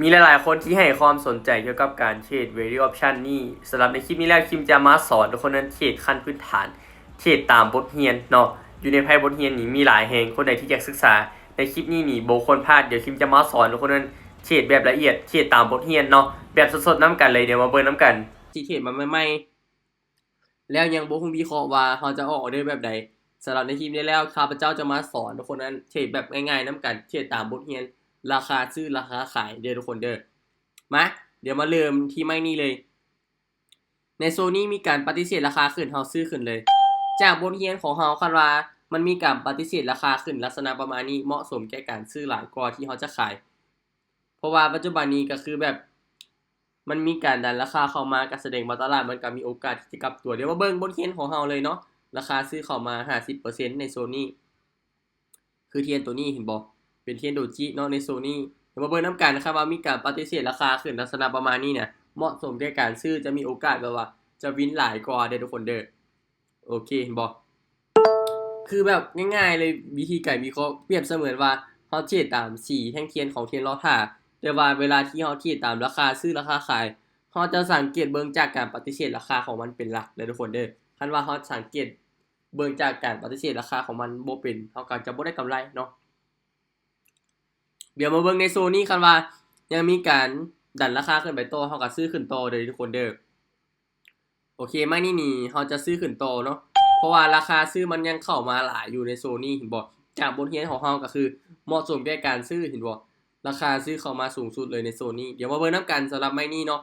ມີຫຼາຍໆຄົນທີ່ໃຫ້ຄວາມສົນໃຈກ່ຽວກັບການເທຣດ Value Option ນີ້. ສຳລັບໃນຄລິບນີ້ແລ້ວ ຄິມຈະມາສອນທຸກຄົນນັ້ນເທຣດຂັ້ນພື້ນຖານ, ເທຣດຕາມບົດຮຽນເນາະ. ຢູ່ໃນໃນບົດຮຽນນີ້ມີຫຼາຍແຮງ, ຄົນໃດທີ່ຢາກສຶກສາໃນຄລິບນີ້ນີ້ບໍ່ຄວນພາດ. ດຽວຄິມຈະມາສອນທຸກຄົນນັ້ນເທຣດແບບລະອຽດ, ເທຣດຕາມບົດຮຽນເນາະ, ແບບສົດໆນຳກັນເລີຍ. ດຽວມາເບິ່ງນຳກັນ. ທີ່ເທຣດມາໃໝ່ໆ ແລ້ວຍັງບໍ່ຮູ້ວິເຄາະວ່າເຮົາຈະອອກອອເດີແບບໃດ. ສຳລັບໃນຄລິບນີ້ແລ້ວ ຂ້າພະເຈົ້າຈະມາສອນທຸກຄົນນັ້ນເທຣດແບບງ່າຍໆນຳກັນ, ເທຣດຕາມບົດຮຽນ ລາຄາຊື້ ລາຄາຂາຍເດີທຸກຄົນເດີ. ມາ, ດຽວມາເລີ່ມທີ່ໄມ້ນີ້ເລີຍ. ໃນໂຊນນີ້ມີການປະຕິເສດລາຄາຂຶ້ນ, ເຮົາຊື້ຂຶ້ນເລີຍ. ຈາກບົດຮຽນຂອງເຮົາ, ຄັນວ່າມັນມີການປະຕິເສດລາຄາຂຶ້ນລັກສະນະປະມານນີ້ ເໝາະສົມແກ່ການຊື້ຫຼາຍກວ່າທີ່ເຮົາຈະຂາຍ. ເພາະວ່າປັດຈຸບັນນີ້ກໍຄືແບບ ມັນມີການດັນລາຄາເຂົ້າມາ, ກໍສະແດງວ່າຕະຫຼາດມັນກໍມີໂອກາດທີ່ຈະກັບຕົວ. ດຽວມາເບິ່ງບົດຮຽນຂອງເຮົາເລີຍເນາະ, ລາຄາຊື້ເຂົ້າມາຫ້າສິບເປີເຊັນໃນໂຊນນີ້. ຄືທຽນໂຕນີ້ເຫັນບໍ່? ເປັນທຽນໂດຈິເນາະໃນໂຊນນີ້. ດຽວມາເບິ່ງນຳກັນນະຄັບວ່າມີການປະຕິເສດລາຄາຂຶ້ນລັກສະນະປະມານນີ້ນະ ເໝາະສົມແກ່ການຊື້, ຈະມີໂອກາດແບບວ່າຈະວິນຫຼາຍກວ່າເດີທຸກຄົນເດີ. ໂອເຄ ເຫັນບໍ່? ຄືແບບງ່າຍໆເລີຍ, ວິທີການວິເຄາະ ປຽບສະເໝືອນວ່າເຮົາເທຣດຕາມສີແທ່ງທຽນຂອງທຽນລໍຖ້າ, ແຕ່ວ່າເວລາທີ່ເຮົາເທຣດຕາມລາຄາຊື້ ລາຄາຂາຍ, ເຮົາຈະສັງເກດເບິ່ງຈາກການປະຕິເສດລາຄາຂອງມັນເປັນຫຼັກເດີທຸກຄົນເດີ. ຄັນວ່າເຮົາສັງເກດເບິ່ງຈາກການປະຕິເສດລາຄາຂອງມັນບໍ່ເປັນ, ເຮົາກໍຈະບໍ່ໄດ້ກຳໄລເນາະ. ດຽວມາເບິ່ງໃນໂຊນນີ້, ຄັນວ່າຍັງມີການດັນລາຄາຂຶ້ນໄປຕໍ່, ເຮົາກໍຊື້ຂຶ້ນຕໍ່ເດີທຸກຄົນເດີ. ໂອເຄ, ໄມ້ນີ້ນີ້ເຮົາຈະຊື້ຂຶ້ນຕໍ່ເນາະ, ເພາະວ່າລາຄາຊື້ມັນຍັງເຂົ້າມາຫຼາຍຢູ່ໃນໂຊນນີ້, ເຫັນບໍ່? ຈາກບົດຮຽນຂອງເຮົາກໍຄືເໝາະສົມແກ່ການຊື້, ເຫັນບໍ່? ລາຄາຊື້ເຂົ້າມາສູງສຸດເລີຍໃນໂຊນນີ້. ດຽວມາເບິ່ງນຳກັນສຳລັບໄມ້ນີ້ເນາະ.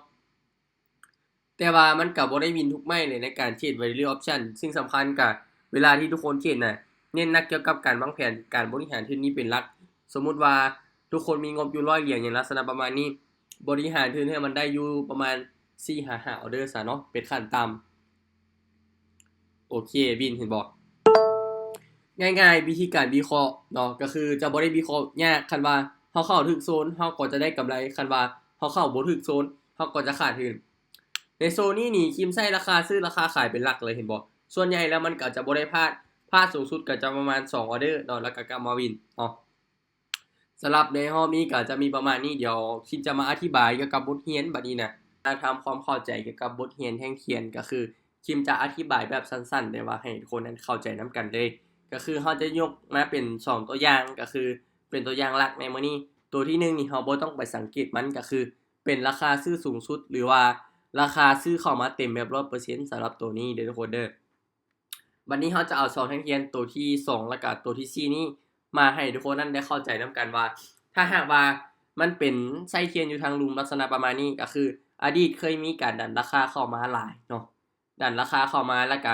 ແຕ່ວ່າມັນກໍບໍ່ໄດ້ວິນທຸກໄມ້ເລີຍໃນການເທຣດ Value Option. ສິ່ງສຳຄັນກໍເວລາທີ່ທຸກຄົນເທຣດນະ, ເນັ້ນໜັກກ່ຽວກັບການວາງແຜນ, ການບໍລິຫານທຶນນີ້ເປັນຫຼັກ. ສົມມຸດວ່າທຸກຄົນມີງົບຢູ່ຮ້ອຍຫຼຽນ ຫຍັງລັກສະນະປະມານນີ້, ບໍລິຫານທຶນໃຫ້ມັນໄດ້ຢູ່ປະມານສີ່ຫາຫ້າອອເດີຊະເນາະ, ເປັນຂັ້ນຕ່ຳ. ໂອເຄ, ວິນ, ເຫັນບໍ່? ງ່າຍໆ ວິທີການວິເຄາະເນາະ, ກໍຄືຈະບໍ່ໄດ້ວິເຄາະຍາກ. ຄັນວ່າເຮົາເຂົ້າຖືກໂຊນ, ເຮົາກໍຈະໄດ້ກຳໄລ, ຄັນວ່າເຮົາເຂົ້າບໍ່ຖືກໂຊນ, ເຮົາກໍຈະຂາດທຶນ. ໃນໂຊນນີ້ນີ້ ຄິມໃຊ້ລາຄາຊື້ ລາຄາຂາຍເປັນຫຼັກເລີຍ, ເຫັນບໍ່? ສ່ວນໃຫຍ່ແລ້ວມັນກໍຈະບໍ່ໄດ້ພາດ, ພາດສູງສຸດກໍຈະປະມານສອງອອເດີເນາະ, ແລ້ວກໍກັບມາວິນເນາະ. ສຳລັບໃນຮອບນີ້ກໍຈະມີປະມານນີ້, ດຽວຄິມຈະມາອະທິບາຍກ່ຽວກັບບົດຮຽນບັດນີ້ນະ. ມາທຳຄວາມເຂົ້າໃຈກ່ຽວກັບບົດຮຽນແທ່ງທຽນ, ກໍຄືຄິມຈະອະທິບາຍແບບສັ້ນໆ ແຕ່ວ່າໃຫ້ທຸກຄົນນັ້ນເຂົ້າໃຈນຳກັນເລີຍ. ກໍຄືເຮົາຈະຍົກມາເປັນສອງຕົວຢ່າງ, ກໍຄືເປັນຕົວຢ່າງຫຼັກໃນມື້ນີ້. ຕົວທີໜຶ່ງນີ້ ເຮົາບໍ່ຕ້ອງໄປສັງເກດມັນ, ກໍຄືເປັນລາຄາຊື້ສູງສຸດ ຫຼືວ່າລາຄາຊື້ເຂົ້າມາເຕັມແບບຮ້ອຍເປີເຊັນ ສຳລັບຕົວນີ້ເດີທຸກຄົນເດີ. ບັດນີ້ເຮົາຈະເອົາສອງແທ່ງທຽນ ຕົວທີສອງ ແລ້ວກະຕົວທີສີ່ນີ້ ມາໃຫ້ທຸກຄົນນັ້ນໄດ້ເຂົ້າໃຈນຳກັນວ່າ ຖ້າຫາກວ່າມັນເປັນໄສ້ທຽນຢູ່ທາງລຸ່ມລັກສະນະປະມານນີ້, ກໍຄືອະດີດເຄີຍມີການດັນລາຄາເຂົ້າມາຫຼາຍເນາະ, ດັນລາຄາເຂົ້າມາ ແລ້ວກະ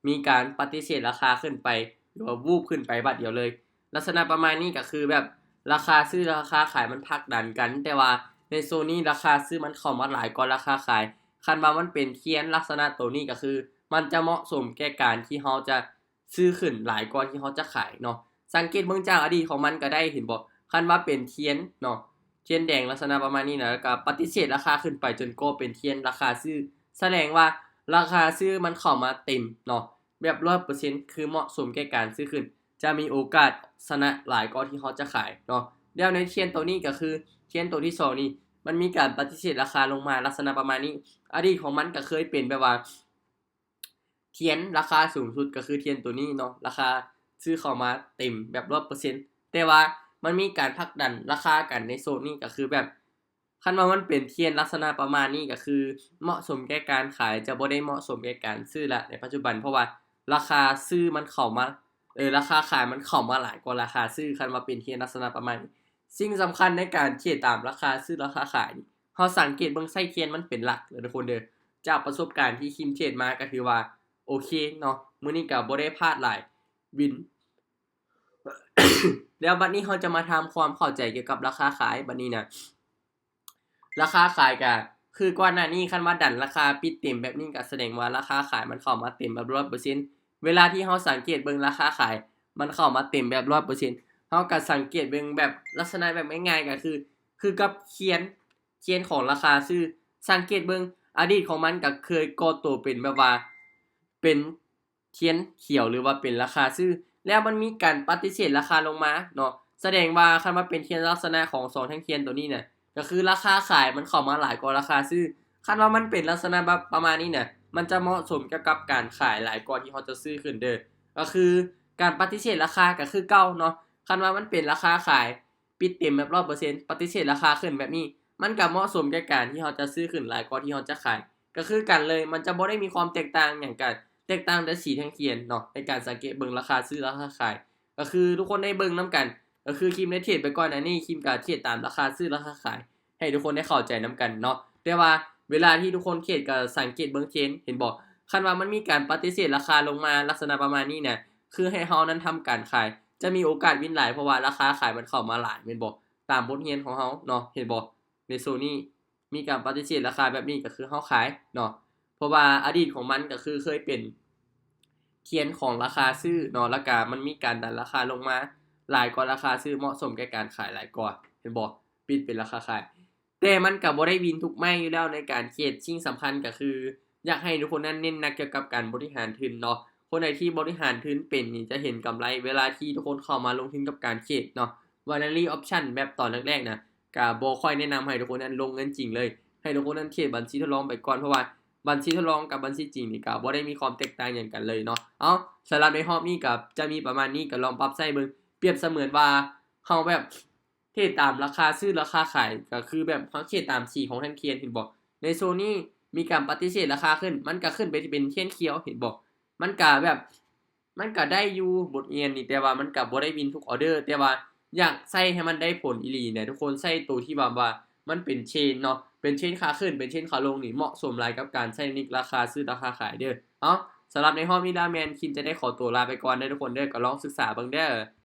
ມີການປະຕິເສດລາຄາຂຶ້ນໄປ ຫຼືວ່າວູບຂຶ້ນໄປບາດດຽວເລີຍ. ລັກສະນະປະມານນີ້ກໍຄືແບບລາຄາຊື້ ລາຄາຂາຍມັນຜັກດັນກັນ, ແຕ່ວ່າໃນໂຊນນີ້ລາຄາຊື້ມັນເຂົ້າມາຫຼາຍກວ່າລາຄາຂາຍ. ຄັນວ່າມັນເປັນທຽນລັກສະນະໂຕນີ້ ກໍຄືມັນຈະເໝາະສົມແກ່ການທີ່ເຮົາຈະຊື້ຂຶ້ນຫຼາຍກວ່າທີ່ເຮົາຈະຂາຍເນາະ. ສັງເກດເບິ່ງຈາກອະດີດຂອງມັນກໍໄດ້, ເຫັນບໍ່? ຄັນວ່າເປັນທຽນເນາະ, ທຽນແດງລັກສະນະປະມານນີ້ນະ, ແລ້ວກໍປະຕິເສດລາຄາຂຶ້ນໄປຈົນກໍເປັນທຽນລາຄາຊື້, ສະແດງວ່າລາຄາຊື້ມັນເຂົ້າມາເຕັມເນາະ, ແບບຮ້ອຍເປີເຊັນ ຄືເໝາະສົມແກ່ການຊື້ຂຶ້ນ, ຈະມີໂອກາດຊະນະຫຼາຍກວ່າທີ່ເຮົາຈະຂາຍເນາະ. ແລ້ວໃນທຽນໂຕນີ້ກໍຄືທຽນໂຕທີສອງນີ້ ມັນມີການປະຕິເສດລາຄາລົງມາລັກສະນະປະມານນີ້. ອະດີດຂອງມັນກໍເຄີຍເປັນແບບວ່າທຽນລາຄາສູງສຸດ ກໍຄືທຽນໂຕນີ້ເນາະ, ລາຄາຊື້ເຂົ້າມາເຕັມແບບຮ້ອຍເປີເຊັນ, ແຕ່ວ່າມັນມີການຜັກດັນລາຄາກັນໃນໂຊນນີ້, ກໍຄືແບບ ຄັນວ່າມັນເປັນທຽນລັກສະນະປະມານນີ້ ກໍຄືເໝາະສົມແກ່ການຂາຍ, ຈະບໍ່ໄດ້ເໝາະສົມແກ່ການຊື້ລະໃນປັດຈຸບັນ, ເພາະວ່າລາຄາຊື້ມັນເຂົ້າມາ, ເອີ, ລາຄາຂາຍມັນເຂົ້າມາຫຼາຍກວ່າລາຄາຊື້, ຄັນວ່າເປັນທຽນລັກສະນະປະມານນີ້. ສິ່ງສຳຄັນໃນການເທຣດຕາມລາຄາຊື້ລາຄາຂາຍນີ້ ເຮົາສັງເກດເບິ່ງໄສ້ທຽນມັນເປັນຫຼັກເດີທຸກຄົນເດີ. ຈາກປະສົບການທີ່ຄິມເທຣດມາ ກໍຖືວ່າໂອເຄເນາະ, ມື້ນີ້ກໍບໍ່ໄດ້ພາດຫຼາຍ, ວິນ. ແລ້ວບັດນີ້ເຮົາຈະມາທຳຄວາມເຂົ້າໃຈກ່ຽວກັບລາຄາຂາຍ. ບັດນີ້ນະ ລາຄາຂາຍກະຄືກ່ອນໜ້ານີ້ ຄັນວ່າດັນລາຄາປິດເຕັມແບບນີ້ ກະສະແດງວ່າລາຄາຂາຍມັນເຂົ້າມາເຕັມແບບຮ້ອຍເປີເຊັນ. ເວລາທີ່ເຮົາສັງເກດເບິ່ງລາຄາຂາຍ ມັນເຂົ້າມາເຕັມແບບຮ້ອຍເປີເຊັນ, ເຮົາກະສັງເກດເບິ່ງແບບລັກສະນະແບບງ່າຍໆ ກະຄື ຄືກັບທຽນ, ທຽນຂອງລາຄາຊື້. ສັງເກດເບິ່ງອະດີດຂອງມັນກະເຄີຍກໍ່ໂຕເປັນແບບວ່າ ເປັນ ທຽນຂຽວ ຫຼືວ່າເປັນລາຄາຊື້, ແລ້ວມັນມີການປະຕິເສດລາຄາລົງມາເນາະ, ສະແດງວ່າຄັນວ່າເປັນທຽນລັກສະນະຂອງສອງແທ່ງທຽນໂຕນີ້ນະ, ກໍຄືລາຄາຂາຍມັນເຂົ້າມາຫຼາຍກວ່າລາຄາຊື້. ຄັນວ່າມັນເປັນລັກສະນະແບບປະມານນີ້ນະ ມັນຈະເໝາະສົມກ່ຽວກັບການຂາຍຫຼາຍກວ່າທີ່ເຮົາຈະຊື້ຂຶ້ນເດີ. ກໍຄືການປະຕິເສດລາຄາກໍຄືເກົ່າເນາະ. ຄັນວ່າມັນເປັນລາຄາຂາຍ ປິດເຕັມແບບຮ້ອຍເປີເຊັນ ປະຕິເສດລາຄາຂຶ້ນແບບນີ້ ມັນກໍເໝາະສົມແກ່ການທີ່ເຮົາຈະຊື້ຂຶ້ນຫຼາຍກວ່າທີ່ເຮົາຈະຂາຍ ກໍຄືກັນເລີຍ. ມັນຈະບໍ່ໄດ້ມີຄວາມແຕກຕ່າງຫຍັງກັນ ແຕກຕ່າງແຕ່ສີແທ່ງຂຽນເນາະ ໃນການສັງເກດເບິ່ງລາຄາຊື້ລາຄາຂາຍ. ກໍຄືທຸກຄົນໄດ້ເບິ່ງນຳກັນ ກໍຄືຄິມໄດ້ເທຣດໄປກ່ອນໜ້ານີ້ ຄິມກໍເທຣດຕາມລາຄາຊື້ລາຄາຂາຍ ໃຫ້ທຸກຄົນໄດ້ເຂົ້າໃຈນຳກັນເນາະ. ແຕ່ວ່າເວລາທີ່ທຸກຄົນເທຣດກໍສັງເກດເບິ່ງເທຣນ ເຫັນບໍ່? ຄັນວ່າມັນມີການປະຕິເສດລາຄາລົງມາລັກສະນະປະມານນີ້ນະ ຄືໃຫ້ເຮົານັ້ນທຳການຂາຍ ຈະມີໂອກາດວິນຫຼາຍ ເພາະວ່າລາຄາຂາຍມັນເຂົ້າມາຫຼາຍ ແມ່ນບໍ່? ຕາມບົດຮຽນຂອງເຮົາເນາະ ເຫັນບໍ່? ໃນໂຊນນີ້ມີການປະຕິເສດລາຄາແບບນີ້ ກໍຄືເຮົາຂາຍເນາະ. ເພາະວ່າອະດີດຂອງມັນກໍຄືເຄີຍເປັນເທຣນຂອງລາຄາຊື້ເນາະ ແລ້ວກະມັນມີການດັນລາຄາລົງມາຫຼາຍກວ່າລາຄາຊື້ ເໝາະສົມແກ່ການຂາຍຫຼາຍກວ່າ ເຫັນບໍ່? ປິດເປັນລາຄາຂາຍ ແຕ່ມັນກໍບໍ່ໄດ້ວິນທຸກໄມ້ຢູ່ແລ້ວໃນການເທຣດ. ສິ່ງສຳຄັນກໍຄື ຢາກໃຫ້ທຸກຄົນນັ້ນເນັ້ນໜັກກ່ຽວກັບການບໍລິຫານທຶນເນາະ. ຄົນໃດທີ່ບໍລິຫານທຶນເປັນນີ້ຈະເຫັນກຳໄລເວລາທີ່ທຸກຄົນເຂົ້າມາລົງທຶນກັບການເທຣດເນາະ. Binary Option ແບບຕອນແລກໆນະ ກະບໍ່ຄ່ອຍແນະນຳໃຫ້ທຸກຄົນນັ້ນລົງເງິນຈິງເລີຍ ໃຫ້ທຸກຄົນນັ້ນເທຣດບັນຊີທົດລອງໄປກ່ອນ ເພາະວ່າບັນຊີທົດລອງກັບບັນຊີຈິງນີ້ກະບໍ່ໄດ້ມີຄວາມແຕກຕ່າງຫຍັງກັນເລີຍເນາະ. ເອົາ ສຳລັບໃນຮອບນີ້ກະຈະມີປະມານນີ້ ກະລອງປັບໃຊ້ເບິ່ງ. ປຽບສະເໝືອນວ່າເຮົາແບບເທຣດຕາມລາຄາຊື້ລາຄາຂາຍ ກະຄືແບບເຮົາເທຣດຕາມສີຂອງແທ່ງຂຽນ ເຫັນບໍ່? ໃນໂຊນນີ້ມີການປະຕິເສດລາຄາຂຶ້ນ ມັນກະຂຶ້ນໄປເປັນເທຣນຂຽວ ເຫັນບໍ່? ມັນກະແບບ ມັນກະໄດ້ຢູ່ບົດຮຽນນີ້ ແຕ່ວ່າມັນກະບໍ່ໄດ້ວິນທຸກອອເດີ. ແຕ່ວ່າຢາກໃຊ້ໃຫ້ມັນໄດ້ຜົນອີ່ຫຼີນະ ທຸກຄົນໃຊ້ໂຕທີ່ວ່າ ວ່າມັນເປັນເທຣນເນາະ ເປັນເທຣນຂາຂຶ້ນ ເປັນເທຣນຂາລົງນີ້ ເໝາະສົມຫຼາຍກັບການໃຊ້ເທັກນິກລາຄາຊື້ລາຄາຂາຍເດີ. ເອົາ ສຳລັບໃນຮອບນີ້ລະແມ່ນຄິມຈະໄດ້ຂໍຕົວລາໄປກ່ອນເດີທຸກຄົນເດີ ກໍລອງສຶກສາເບິ່ງເດີ.